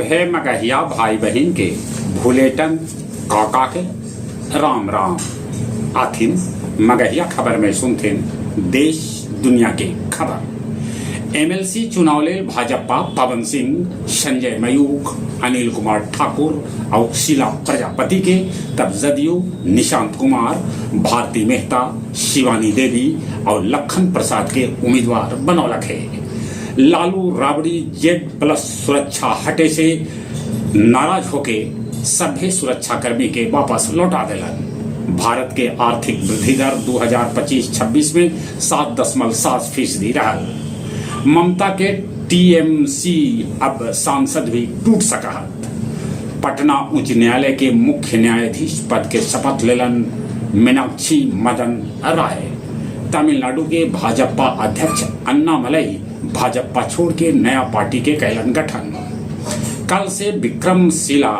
सभे मगहिया भाई बहिन के भुलेटन काका के राम राम। आथिन मगहिया खबर में सुनथिन देश दुनिया के खबर। एमएलसी चुनाव लेल भाजपा पवन सिंह, संजय मयूख, अनिल कुमार ठाकुर आउ शीला प्रजापति के, तब जदयू निशांत कुमार, भारती मेहता, शिवानी देवी और लखन प्रसाद के उम्मीदवार बनौलक हे। लालू राबड़ी जेड प्लस सुरक्षा हटे से नाराज होके सभे सुरक्षाकर्मी के वापस लौटा देलन। भारत के आर्थिक वृद्धि दर 2025-26 में 7.7% रहल। ममता के टीएमसी अब सांसद भी टूट सकहत। पटना उच्च न्यायालय के मुख्य न्यायाधीश पद के शपथ लेलन मीनाक्षी मदन राय। तमिलनाडु के भाजपा अध्यक्ष अन्नामलई भाजपा छोड़ के नया पार्टी के कैलन गठन। कल से विक्रमशिला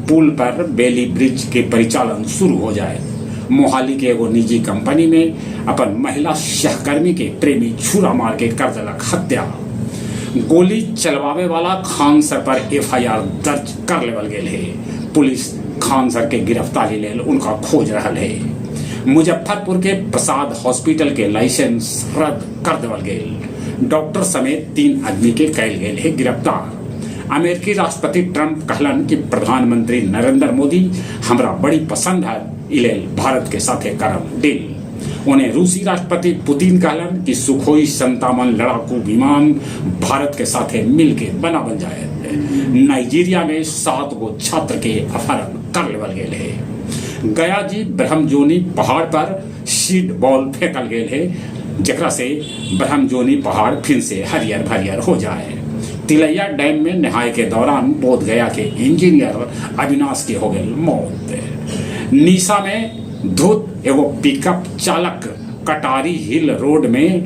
पुल पर बेली ब्रिज के परिचालन शुरू हो जाए। मोहाली के एगो निजी कंपनी में अपन महिला सहकर्मी के प्रेमी छुरा मार के कर देलक हत्या। गोली चलवावे वाला खान सर पर एफआईआर दर्ज कर लेवल गेल है। पुलिस खान सर के गिरफ्तारी लेल उनका खोज रहल है। मुजफ्फरपुर के प्रसाद हॉस्पिटल के लाइसेंस रद्द कर देवल गेल। डॉक्टर समेत 3 आदमी के कैल गेल है गिरफ्तार। अमेरिकी राष्ट्रपति ट्रंप कहलन कि प्रधानमंत्री नरेंद्र मोदी हमरा बड़ी पसंद है, इलेल भारत के साथे करम डील। उन्हें रूसी राष्ट्रपति पुतिन कहलन कि सुखोई 57 लड़ाकू विमान भारत के साथे मिलके बनावल जाए। नाइजीरिया में 7 गो छात्र के अपहरण कर लेवल गेल है। गया जी ब्रह्मजोनी पहाड़ पर सीड बॉल फेंकल गेल है, जेकरा से ब्रह्मजोनी पहाड़ फिर से हरियर भरियर हो जाए। तिलैया डैम में नहाए के दौरान बोध गया के इंजीनियर अविनाश के हो गए मौत। निशा में धुत एगो पिकअप चालक कटारी हिल रोड में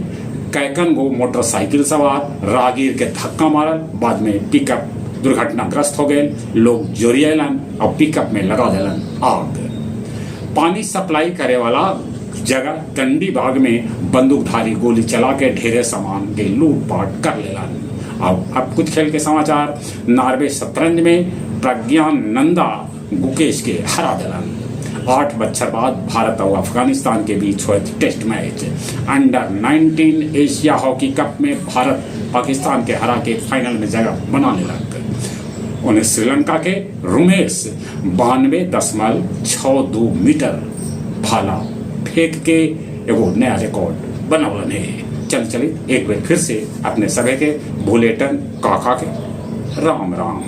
कैकन गो मोटरसाइकिल सवार राहगीर के धक्का मारल, बाद में पिकअप दुर्घटनाग्रस्त हो गए। लोग जोरियलन और पिकअप में लगा दिलन आग। पानी सप्लाई करे वाला जगह कंडी बाग में बंदूकधारी गोली चला के ढेरे सामान के लूटपाट कर लेलन। अब कुछ खेल के समाचार। नॉर्वे शतरंज में प्रज्ञानंदा गुकेश के हरा दिलन। 8 बच्छर बाद भारत और अफगानिस्तान के बीच हुए test match. Under 19 Asia hockey cup में भारत पाकिस्तान के हरा के फाइनल में जगह बना लेलक। उन्हें श्रीलंका के रुमेश 92.62 मीटर भाला फेंक के एगो नया रिकॉर्ड बनौलन है। चल चली एक बार फिर से अपने सभे के भुलेटन काका के राम राम।